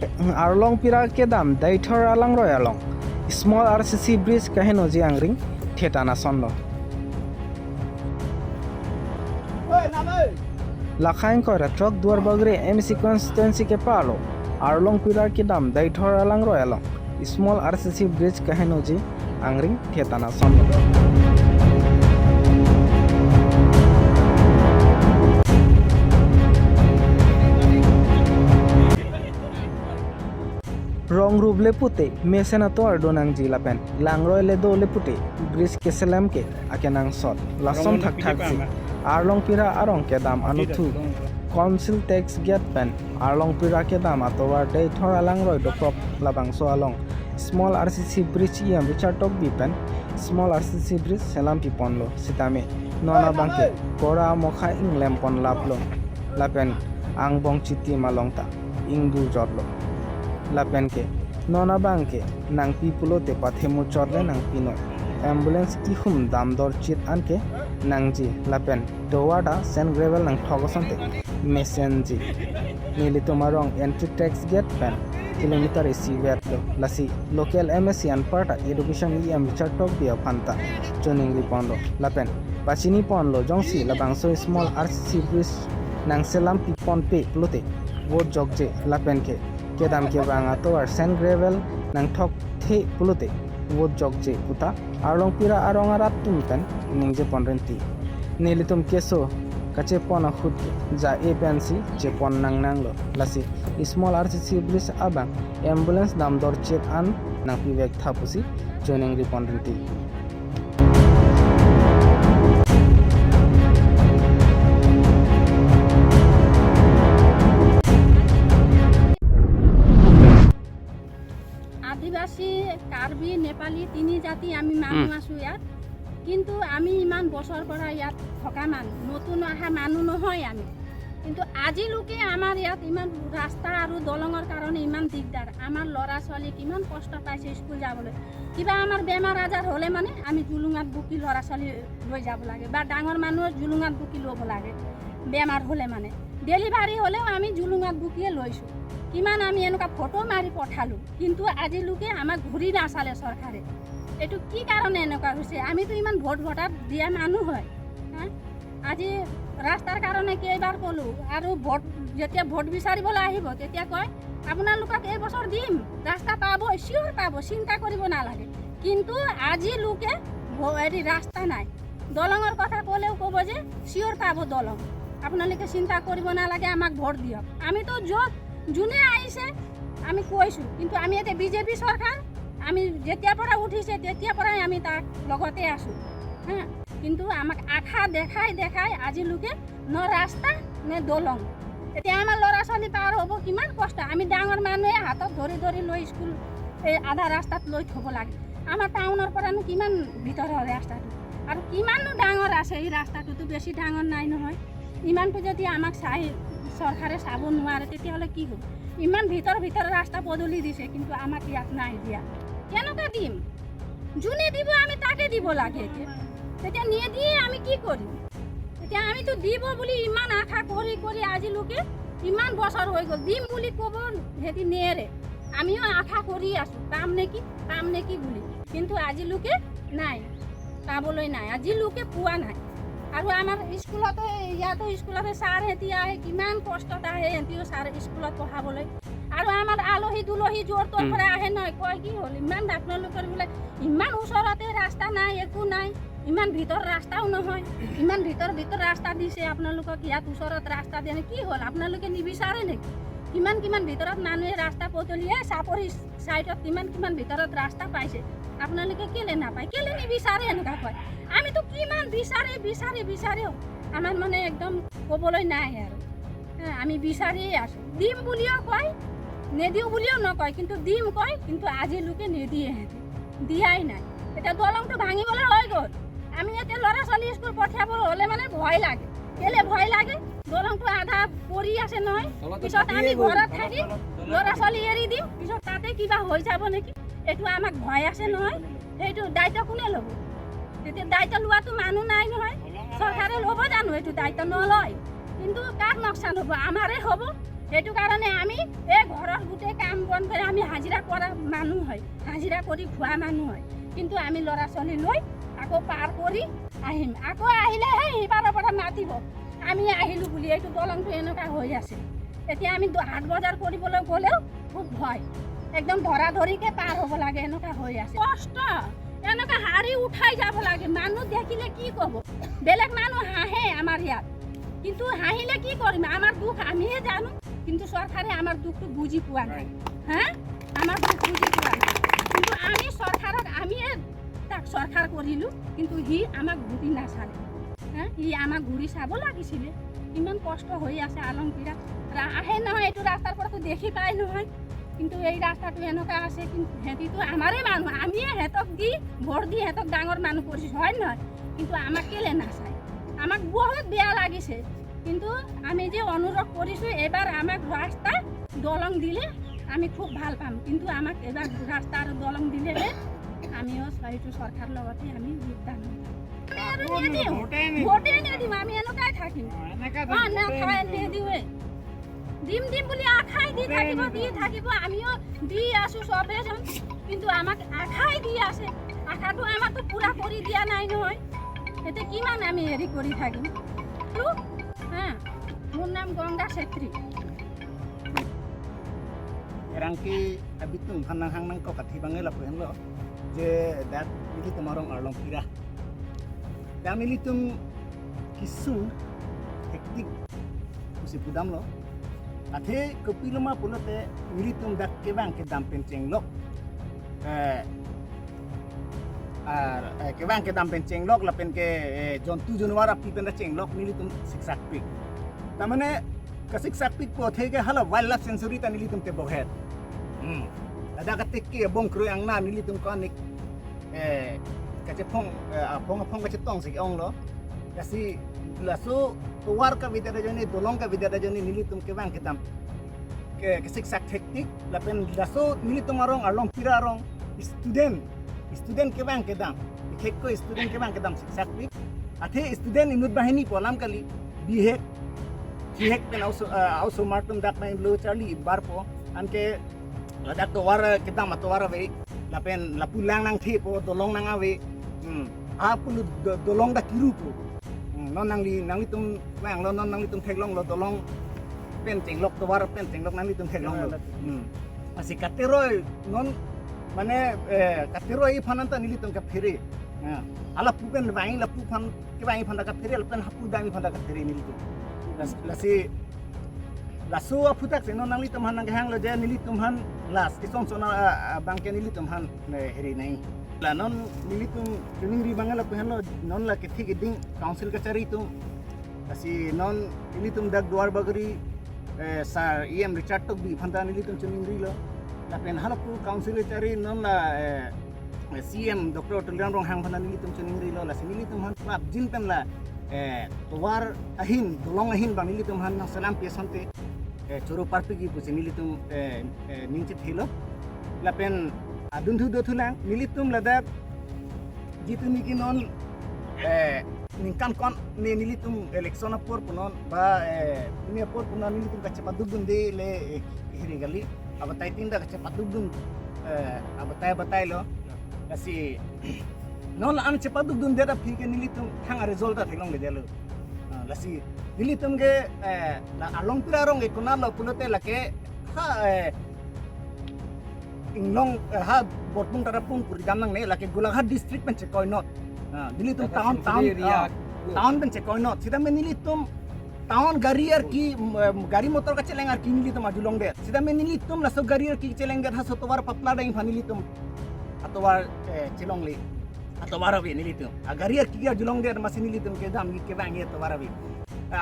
Gate arlong pira kedam daithor alang roi along small RCC bridge kaheno ji angring thetana sonlo Lakhaing koira truck duar bagre MC constituency ke palo arlong pira kedam daithor alang roi along small RCC bridge kaheno ji angring thetana sonlo. Rong ruble pute mesena to ardonang ji lapen langroi le do le pute bridge ke selam ke akenang sot lason thak thak ji arlong pira arong ke dam anuthu council tax gate pen arlong pira ke dam atowar dei thor alang roi doprop labang so along small RCC bridge yam Richard tok bi pen small RCC bridge selam pi ponlo sitame nona bangke kora mokha inglem pon laplo lapen ang bong chiti malongta ingdu jotlo lapen ke nona bangke nang pipulo te pathemu chorle nang pino ambulance ihum damdor chit anke nangji lapen dowada sand gravel nang thogosante mesenji nili tomarong entry tax gate pen kilometer isi wetlo lasi local MSc and parta education em Richard tok bio phanta choning ri ponlo lapen pachini ponlo jongsi labangso small RCC bridge nang selam pipon pe plote vote jokje lapen ke kedam ke banga to ar sand gravel nang thok the plote vote jokje puta arlong pira arong arat tumpen ningje ponrenti nilitum keso kache pona khut ja a pensi che pon nang nang lo lasi small RCC bridge abang ambulance dam dor chet an nang pivek thapusi joining ri ponrenti. আদিবাসী কাৰ্বি নেপালী তিনি জাতি আমি মানুহ আছোঁ ইয়াত। কিন্তু আমি ইমান বছৰ পৰা ইয়াত থকা মানুহ, নতুন অহা মানুহ নহয় আমি। কিন্তু আজিলৈকে আমাৰ ইয়াত ইমান ৰাস্তা আৰু দলঙৰ কাৰণে ইমান দিগদাৰ। আমাৰ ল'ৰা ছোৱালী কিমান কষ্ট পাইছে স্কুল যাবলৈ। কিবা আমাৰ বেমাৰ আজাৰ হ'লে মানে আমি জুলুঙাত বুকি ল'ৰা ছোৱালী লৈ যাব লাগে বা ডাঙৰ মানুহৰ জুলুঙাত বুকি ল'ব লাগে। বেমাৰ হ'লে মানে ডেলিভাৰী হ'লেও আমি জুলুঙাত বুকিয়ে লৈছোঁ। কিমান আমি এনেকুৱা ফটো মাৰি পঠালোঁ, কিন্তু আজিলৈকে আমাক ঘূৰি নাচালে চৰকাৰে। এইটো কি কাৰণে এনেকুৱা হৈছে? আমিতো ইমান ভোট ভোটাৰ দিয়া মানুহ হয়। হা, আজি ৰাস্তাৰ কাৰণে কেইবাৰ ক'লোঁ আৰু ভোট যেতিয়া ভোট বিচাৰিবলৈ আহিব তেতিয়া কয় আপোনালোকক এইবছৰ দিম, ৰাস্তা পাব, চিয়'ৰ পাব, চিন্তা কৰিব নালাগে। কিন্তু আজিলৈকে হেৰি ৰাস্তা নাই। দলঙৰ কথা ক'লেও ক'ব যে চিয়'ৰ পাব দলং, আপোনালোকে চিন্তা কৰিব নালাগে, আমাক ভোট দিয়ক। আমিতো য'ত যোনে আহিছে আমি কৈছোঁ, কিন্তু আমি এতিয়া বিজেপি চৰকাৰ আমি যেতিয়াৰ পৰা উঠিছে তেতিয়াৰ পৰাই আমি তাক লগতে আছোঁ। হা, কিন্তু আমাক আশা দেখাই দেখাই আজিলৈকে ন ৰাস্তা নে দলং। এতিয়া আমাৰ ল'ৰা ছোৱালী পাৰ হ'ব কিমান কষ্ট। আমি ডাঙৰ মানুহে হাতত ধৰি ধৰি লৈ স্কুল এই আধা ৰাস্তাত লৈ থ'ব লাগে। আমাৰ টাউনৰ পৰানো কিমান ভিতৰৰ ৰাস্তাটো আৰু কিমাননো ডাঙৰ আছে এই ৰাস্তাটোতো, বেছি ডাঙৰ নাই নহয়। ইমানটো যদি আমাক চাই চৰকাৰে চাব নোৱাৰে তেতিয়াহ'লে কি হ'ব? ইমান ভিতৰ ভিতৰ ৰাস্তা পদূলি দিছে, কিন্তু আমাক ইয়াত নাই দিয়া। কেনেকৈ দিম? যোনে দিব আমি তাকে দিব লাগে। এতিয়া তেতিয়া নিদিয়ে আমি কি কৰিম? এতিয়া আমিতো দিব বুলি ইমান আশা কৰি কৰি আজিলৈকে ইমান বছৰ হৈ গ'ল, দিম বুলি ক'ব সিহঁতি নেৰে। আমিও আশা কৰি আছোঁ পাম নেকি পাম নেকি বুলি, কিন্তু আজিলৈকে নাই, পাবলৈ নাই, আজিলৈকে পোৱা নাই। আৰু আমাৰ স্কুলতো ইয়াতো স্কুলতে ছাৰহেঁতি আহে, কিমান কষ্টত আহে সিহঁতিও ছাৰ স্কুলত পঢ়াবলৈ। আৰু আমাৰ আলহী দুলহী য'ৰ ত'ৰ পৰা আহে নহয়, কয় কি হ'ল ইমান আপোনালোকৰ বোলে ইমান ওচৰতে ৰাস্তা নাই, একো নাই, ইমান ভিতৰ ৰাস্তাও নহয়, ইমান ভিতৰ ভিতৰ ৰাস্তা দিছে আপোনালোকক, ইয়াত ওচৰত ৰাস্তা দিয়ে কি হ'ল? আপোনালোকে নিবিচাৰে নেকি? কিমান কিমান ভিতৰত মানুহে ৰাস্তা পদূলিয়ে চাপৰি ছাইডত কিমান কিমান ভিতৰত ৰাস্তা পাইছে, আপোনালোকে কেলে নাপায়, কেলে নিবিচাৰে এনেকুৱা কয়। আমিতো কিমান বিচাৰি বিচাৰি বিচাৰিও আমাৰ মানে একদম ক'বলৈ নাই আৰু। আমি বিচাৰিয়ে আছোঁ, দিম বুলিও কয়, নিদিওঁ বুলিও নকয়, কিন্তু দিম কয়, কিন্তু আজিলৈকে নিদিয়ে, সিহঁতি দিয়াই নাই। এতিয়া দলংটো ভাঙিবলৈ হৈ গ'ল। আমি এতিয়া ল'ৰা ছোৱালী স্কুল পঠিয়াব হ'লে মানে ভয় লাগে। কেলে ভয় লাগে? দলংটো আধা পৰি আছে নহয়, পিছত আমি ঘৰত থাকি ল'ৰা ছোৱালী এৰি দিম, পিছত তাতে কিবা হৈ যাব নেকি, এইটো আমাক ভয় আছে নহয়। সেইটো দায়িত্ব কোনে ল'ব? তেতিয়া দায়িত্ব লোৱাটো মানুহ নাই নহয়। চৰকাৰে ল'ব জানো? এইটো দায়িত্ব নলয়। কিন্তু কাৰ লোকচান হ'ব? আমাৰে হ'ব। সেইটো কাৰণে আমি এই ঘৰৰ গোটেই কাম বন কৰি আমি হাজিৰা কৰা মানুহ হয়, হাজিৰা কৰি খোৱা মানুহ হয়, কিন্তু আমি ল'ৰা ছোৱালী লৈ আকৌ পাৰ কৰি আহিম। আকৌ আহিলে সেই সিপাৰৰ পৰা মাতিব আমি আহিলোঁ বুলি। এইটো দলংটো এনেকুৱা হৈ আছে। এতিয়া আমি হাট বজাৰ কৰিবলৈ গ'লেও খুব ভয়, একদম ধৰা ধৰিকৈ পাৰ হ'ব লাগে, এনেকুৱা হৈ আছে। কষ্ট, এনেকুৱা শাৰী উঠাই যাব লাগে। মানুহ দেখিলে কি ক'ব? বেলেগ মানুহ হাঁহে আমাৰ ইয়াত, কিন্তু হাঁহিলে কি কৰিম? আমাৰ দুখ আমিহে জানো। কিন্তু চৰকাৰে আমাৰ দুখটো বুজি পোৱা নাই। হা, আমাৰ দুখ বুজি পোৱা নাই। কিন্তু আমি চৰকাৰক, আমিয়ে তাক চৰকাৰ কৰিলোঁ, কিন্তু সি আমাক ঘূৰি নাচালে। হা, সি আমাক ঘূৰি চাব লাগিছিলে। ইমান কষ্ট হৈ আছে আলংপিৰা। আহে নহয় এইটো ৰাস্তাৰ পৰাতো দেখি পায় নহয়, কিন্তু এই ৰাস্তাটো এনেকুৱা আছে। কিন্তু সিহঁতিতো আমাৰে মানুহ, আমিয়ে সিহঁতক দি ভোট দি সিহঁতক ডাঙৰ মানুহ কৰিছোঁ, হয় নহয়? কিন্তু আমাক কেলে নাচায়? আমাক বহুত বেয়া লাগিছে। কিন্তু আমি যে অনুৰোধ কৰিছোঁ, এবাৰ আমাক ৰাস্তা দলং দিলে আমি খুব ভাল পাম। কিন্তু আমাক এবাৰ ৰাস্তা আৰু দলং দিলেহে আমিও সেইটো চৰকাৰ লগতে আমি যোগদান হ'ম। আমি আৰু নিদিওঁ, ভোটেই নিদিওঁ, আমি এনেকুৱাই থাকিম। নাখায়, নিদিওঁৱে। দিম দিম বুলি আশাই দি থাকিব, দি থাকিব। আমিও দি আছোঁ চবেজন, কিন্তু আমাক আশাই দি আছে, আশাটো আমাকতো পূৰা কৰি দিয়া নাই নহয়। এতিয়া কিমান আমি হেৰি কৰি থাকিম? হা, মোৰ নাম Ganga Chetri. Erangki abitung hanang hanang ko kathibang la puen lo je dat mili tumarong arlong pira da mili tum kisu hektik kusi pudam lo athe kopiloma pulote mili tum dak kebang ke dam pencheng lo ar kebang ke dam pencheng lok la pen ke jontu jonoar api pen da cheng lok mili tum siksak pik tamane kasik sakpik po thege hala wildlife sanctuary ta nili tum te bohet ada katik ke bong kru ang na nili tum konik kache phong phong phong kache tong sik ong lo kasi lasu tuwar ka vidya joni dolong ka vidya joni nili tum ke bang ke dam ke kasik sak thektik la pen lasu nili tum arong arlong pira arong student student ke bang ke dam bikhek ko student ke bang ke dam sik sakpik athe student inut bahini polam kali bihek Hek pen auso martum dak na lo Charlie barpo anke ladak to war kita matwara we la pen la pulang nang thi po dolong nang awe a pulu dolong da kiru po non nang li nang li tum wang lo non nang li tum thek long lo dolong pen cheng lok to war pen cheng lok nang li tum thek long lo asi kateroi non mane kateroi phananta nili tum ka phire ala pu pen bang la pu phan ke bang phan da ka phire la pen hapu dang phan da ka phire nili tum lasi lasu aputak se non nangli tumhan nang hang lo je nili tumhan las ison sona bangke nili tumhan heri nai la non nili tum tuning ri bangala puhan lo non la kethi ke ding council kachari tum lasi non nili tum dak duar bagri sar em Richard tok bi phanta nili tum tuning ri lo la pen halapu council kachari non la CM Dr. Tuliram rong hang phanta nili tum tuning ri lo la nili tumhan prap jin pen la towar ahin dolong ahin bang nili tum han salam pesante choro parpi gi pusi nili tum ningche thelo la pen adun thu dothulang nili tum lada jitu niki non ningkan kon ne nili tum election apor punon ba ini apor punon nili tum kache padugun de le hiri gali abatai tinda kache padugun abatai batai lo kasi non am cepat dun dera phike nili tum thang result ta thelong le delo lasi nili tum ge la along pira rong e kona lo pulote lake ha inglong ha botpung tarapung puri damnang ne lake Golaghat district pen chekoi not nili tum town town town pen chekoi not sida me nili tum town gari ar ki gari motor ka cheleng ar ki nili tum ajulong de sida me nili tum laso gari ar ki cheleng de ha sotowar patla dai phanili tum atowar chelong le atowarabi nilitum agari ar ki julong der masi nilitum ke dam ke bang ye towarabi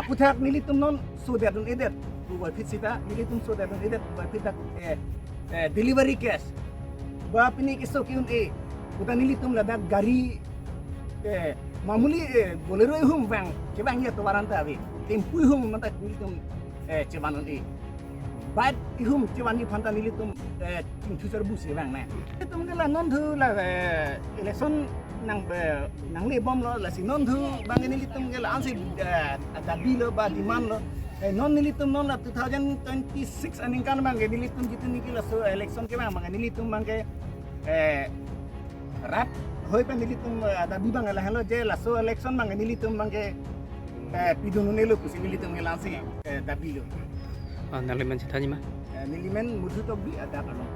aputhak nilitum non so der dun eder tu war fit sita nilitum so der dun eder war fit delivery cash ba pini ke so kiun e uta nilitum lada gari mamuli bolero hum bang ke bang ye towaranta abi tempui hum mata nilitum chebanon e bat ihum chewani phanta nilitum future bus e bang na tum ge la non thu la election nang nang le bom lo la si non thu bang nilitum ge la ansi dabi lo ba demand lo Non nilitum non la 2026 aning kan bang nilitum jitu niki la so election ke bang nilitum bang ke rat hoi pa nilitum দাবি bang la hello je la so election bang nilitum bang ke pidunu nelo kusi nilitum ngelansi দাবি lo. Nalimen sithani ma? Nilimen mudhu tok bi ada kalong.